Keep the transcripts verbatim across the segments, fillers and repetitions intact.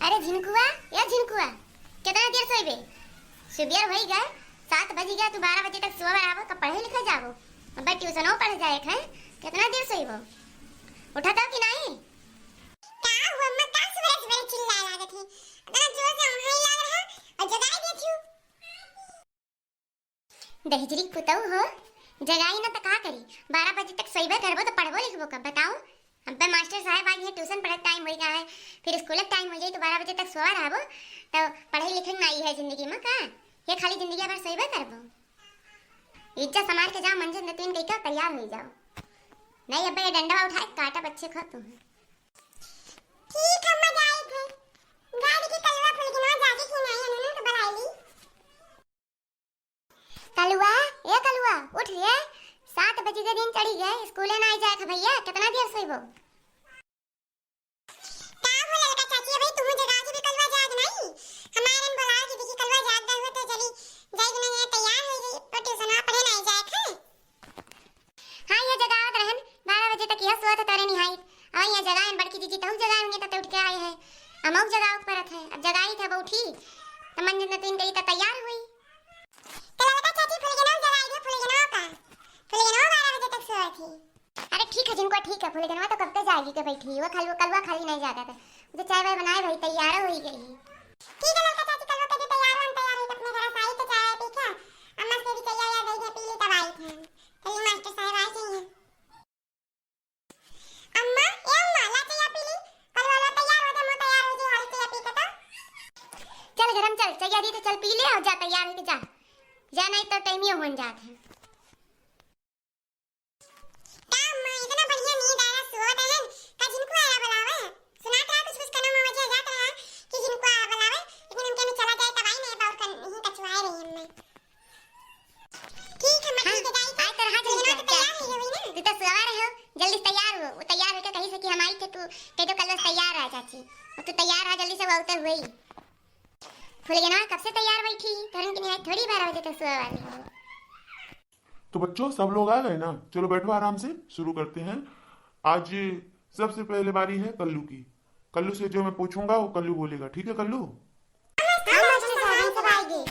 अरे झिनकुआ, ए झिनकुआ, केतना देर सोइबे? सुबेर होइ गए, सात बजि गए, तू बारह बजे तक सोवा रहबो, तब पढ़े लिखे जाबो। अब ट्यूशनो पढ़े जाए के है, केतना देर सोइबो? उठत हो कि नाहीं? का हुआ अम्मा, का सुबेरे सुबेरे चिल्लाए लागत है? इतना जोर से अम्मा ही लाग रहा और जगाए देती हूँ। दहिजरी पुतऊ हो, जगाई ना त का करी? बारह बजे तक सोइबे करबो त पढ़बो लिखबो कब, बताओ? अब्बे मास्टर साहब आई हैं, ट्यूशन पढ़े टाइम होइ गया है, फिर स्कूल टाइम होइ जाई, तो बारह बजे तक सोवा रहबो, तो पढ़े लिखे नाहीं है जिंदगी में का? ये खाली जिंदगी भर सोइबे करबो? इज्जत संभाल के जाओ, मंजन नतुइन कह के तैयार होइ जाओ, नहीं अब्बे ये डंडवा उठाए काटब अच्छे खो तुम। ठीक है, अम्मा जाई थे। गाड़ी की कलवा फुलगनवा जागी कि नाहीं, उन्होंने तो बुलाई ली। कलुआ, ए कलुआ, उठ रे। सात बजि गए, दिन चढ़ि गए, स्कूले नाहीं जाए के भइया, केतना देर सोइबो? का हो ललका चाची, अबे तुहूँ जगा के भी कलुआ जाग नाहीं? हमारन बोला कि देखी कलुआ जाग गए हो तो चली जाई कि नाहीं, तैयार होइ जाई, तो ट्यूशनवा पढ़े नाहीं जाए के। हाँ, ये जगावत रहन, बारह बजे तक यह सोत तोरे निहाई। और ये जगाएन बड़की जीजी, तहु जगाएंगे तो उठ के आए हैं, अमौक जगावक परत है। अब जगाई थे, अब उठी, तो मंजन नतुइन गई तो तैयार हुई। तो ललका चाची फुलगनवा जगाई दे, फुलगनवा का, फुलगनवा बारह बजे तक सोए थी। अरे ठीक है, झिनकुआ ठीक है, फुलगनवा तो कब के जागी के बैठी, वो खाली, वो कलुआ खाली नाहीं जागा था, वो तो चाय वाय बनाए भाई, तैयार होइ गई। ठीक है ललका चाची, कलुआ के भी तैयार हो, हम तैयार हो अपने घर से आई तो चाय पी के, अम्मा से भी चाय या दे दे, पी ली तब आई थे। चलिए मास्टर साहब आ जाइए। अम्मा, ए अम्मा, ला चाय पी ली, कलुआ लो तैयार हो दे, मो तैयार हो जी, हाल चाय पी के तो। चल गरम चल, चाय दी तो चल पी ले और जा तैयार होके जा, जा नाहीं तो टाइम ये होन जात है। का अम्मा, इतना बढ़िया नींद आ रहा, सोवत रहन, का झिनकू आया बुलावे? सुनात रहा कुछ, कुछ कानों में आवाज जात रहा कि झिनकू आया बुलावे, लेकिन हमके में चला जाए तब आई नहीं, बाउर का नहीं कचवाए रही अम्मा। ठीक है, मैं हाँ, ठीक है, जाई तो। आए तो रहा जल्दी लेकिन से, तो तैयार जा। ही हुई ना। तू तो सोवा रहे हो, जल्दी से तैयार हो, वो तैयार होके कहीं से कि हम आई थे, तू कह दो कलवा से तैयार रहा चाची, और तू तैयार रहा जल्दी से, वो उतर हुई। फुलगनवा कब से तैयार बैठी, धरन की निहाई थोड़ी बारह बजे तक सोवा वाली हो। तो बच्चों, सब लोग आ गए ना? चलो बैठो आराम से, शुरू करते हैं। आज सबसे पहले बारी है कल्लू की। कल्लू से जो मैं पूछूंगा वो कल्लू बोलेगा, ठीक है कल्लू? हाँ मास्टर साहब, हम सब आ गए।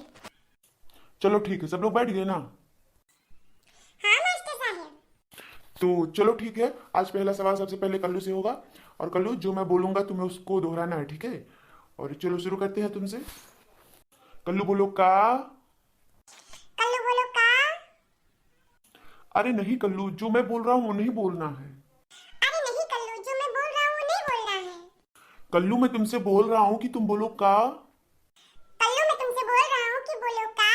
चलो ठीक है, सब लोग बैठ गए ना? हाँ मास्टर साहब। तो चलो ठीक है, आज पहला सवाल सबसे पहले कल्लू से होगा। और कल्लू, जो मैं बोलूंगा तुम्हें उसको दोहराना है, ठीक है? और चलो शुरू करते हैं तुमसे। कल्लू बोलो का। कल्लू बोलो का। अरे नहीं कल्लू, जो मैं बोल रहा हूँ वो नहीं बोलना है। अरे नहीं कल्लू, जो मैं बोल रहा हूँ वो नहीं बोलना है। कल्लू, मैं तुमसे बोल रहा हूँ कि तुम बोलो का। कल्लू, मैं तुमसे बोल रहा हूँ कि बोलो का।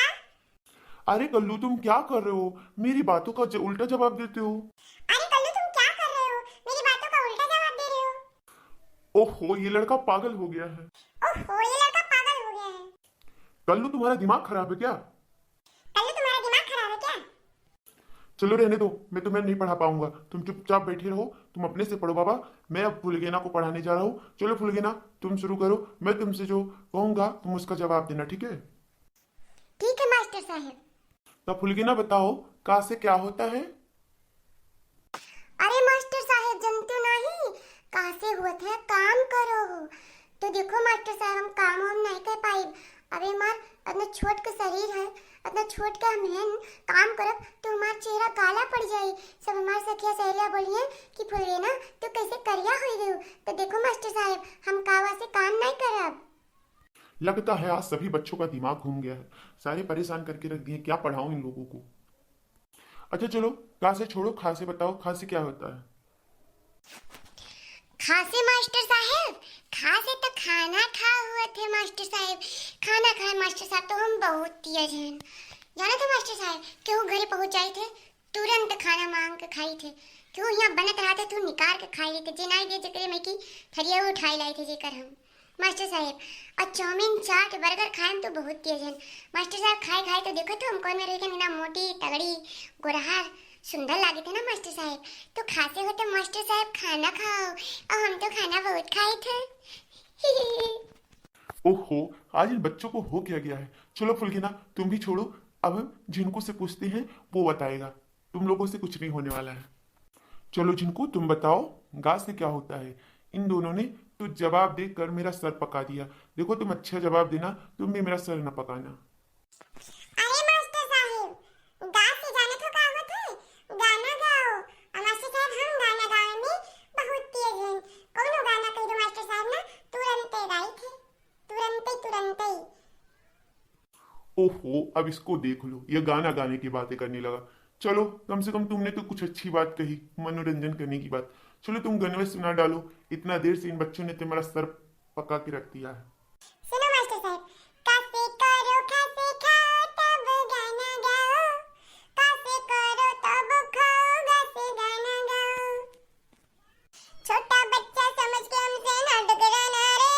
अरे कल्लू, तुम क्या कर रहे हो? मेरी बातों का ज-, उल्टा जवाब देते हो। अरे कल्लू, तुम क्या कर रहे हो? मेरी बातों का उल्टा जवाब दे रहे हो। ओहो, ये लड़का पागल हो गया है। ओहो, ये लड़का पागल हो गया है। कल्लू, तुम्हारा दिमाग खराब है क्या? कल्लू, तुम्हारा दिमाग खराब है क्या? चलो रहने दो, मैं तुम्हें नहीं पढ़ा पाऊंगा, तुम चुपचाप बैठे रहो, तुम अपने से पढ़ो बाबा। मैं अब फुलगेना को पढ़ाने जा रहा हूँ। चलो फुलगेना, तुम शुरू करो, मैं तुमसे जो कहूंगा तुम उसका जवाब देना, ठीक है? ठीक है मास्टर साहब। तो फुलगेना बताओ, का से क्या होता है? अरे मास्टर साहब, जनते नहीं, का से होत है, काम करो हो। तो देखो मास्टर साहब, हम काम वाम नहीं कर पाइब। अबे हमार इतना छोट के शरीर है, इतना छोट के हम हैं, काम करब तो हमार चेहरा काला पड़ जाई। सब हमार सखिया सहेलिया बोलिए कि फुलगेना, तू कैसे करिया हो गई हो। तो देखो मास्टर साहब, हम कावा से काम नहीं करब। लगता है आज सभी बच्चों का दिमाग घूम गया है, सारे परेशान करके रख दिए, क्या पढ़ाऊं इन लोगों को। अच्छा चलो, का से छोड़ो, खा से बताओ, खा से क्या होता है? खा से मास्टर साहब, खा से तो खाना खा होत है मास्टर साहब। खाना खाए मास्टर साहब तो हम बहुत तेज हैं। जाना तो मास्टर साहब, केहू घरे पहुँच जाए थे, तुरंत खाना मांग के खाई थे। केहू यहाँ बनत रहते तो निकाल के खाई लेते, जे नाई दे जेकरे में की थरिया उठाई लाई थे जेकर हम। मास्टर साहेब, और चाउमीन, चाट, बर्गर खाए में तो बहुत तेज है। मास्टर साहेब, खाए खाए तो देखो तो हम कौन में रह गए, ना मोटी, तगड़ी, गोरहार, सुंदर लागे थे ना मास्टर साहेब। तो खासे हो तो मास्टर साहेब खाना खाओ, और हम तो खाना बहुत खाए थे। ओहो, आज इन बच्चों को हो क्या गया है? चलो फुलगेना, तुम भी छोड़ो, अब हम झिनकू से पूछते हैं, वो बताएगा। तुम लोगों से कुछ नहीं होने वाला है। चलो झिनकू, तुम बताओ, गा से क्या होता है? इन दोनों ने तो जवाब देकर मेरा सर पका दिया। देखो, तुम अच्छा जवाब देना, तुम भी मेरा सर ना पकाना। अरे मास्टर साहेब, गा से जानत हो का होत है? गाना गाओ। और मास्टर साहेब, हम गाना गावे में बहुत तेज हैं। कौनो गाना कह दो मास्टर साहेब ना, तुरंते गाई थे, तुरंते, तुरंते। ओहो, अब इसको देख लो, ये गाना गाने की बातें करने लगा। चलो, कम से कम तुमने तो कुछ अच्छी बात कही, मनोरंजन करने की बात। चलो, तुम गनवे सुना डालो, इतना देर से इन बच्चों ने तुम्हारा सर पका के रख दिया है। सुनो मास्टर साहब, कासे करो खासे खाओ तब गाना गाओ, कासे करो तब खाओ गासे गाना गाओ। छोटा बच्चा समझ के हमसे ना टकराना रे,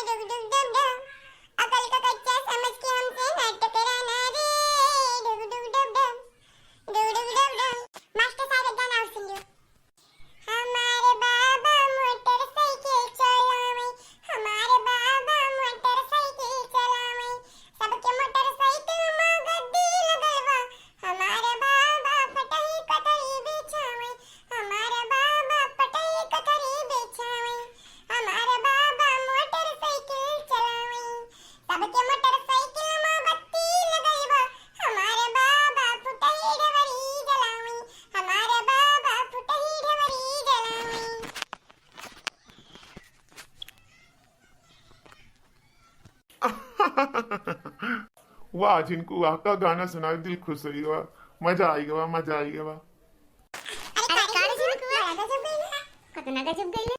डुग डुग डुग डुग। अकल का कच्चा समझ के हमसे ना टकराना रे, डुग डुग डुग डुग, डुग डुग डुग डुग। मास्टर साहब एक गाना और सुन लियो। हमारे बाबा मोटरसाइकिल चलावे, हमारे बाबा मोटरसाइकिल चलावे, सबके मोटरसाइकिल में गद्दी लगल बा। हमारे बाबा फटही कतरी बिछावे, हमारे बाबा फटही कतरी बिछावे, हमारे बाबा मोटरसाइकिल चलावे, सबके मोटरसाइकिल में बत्ती लगल बा। हमारे बाबा फुटही ढेवरी जलावे, हमारे बाबा फुटही ढेवरी जलावे। वाह, झिनकू वाह, का गाना सुना, दिल खुश हो गवा, मजा आई गवा, मजा आई गवा। अरे अरे, का रे का रे झिनकू, झिनकू, बड़ा गजब गइले। कतना गजब गइले।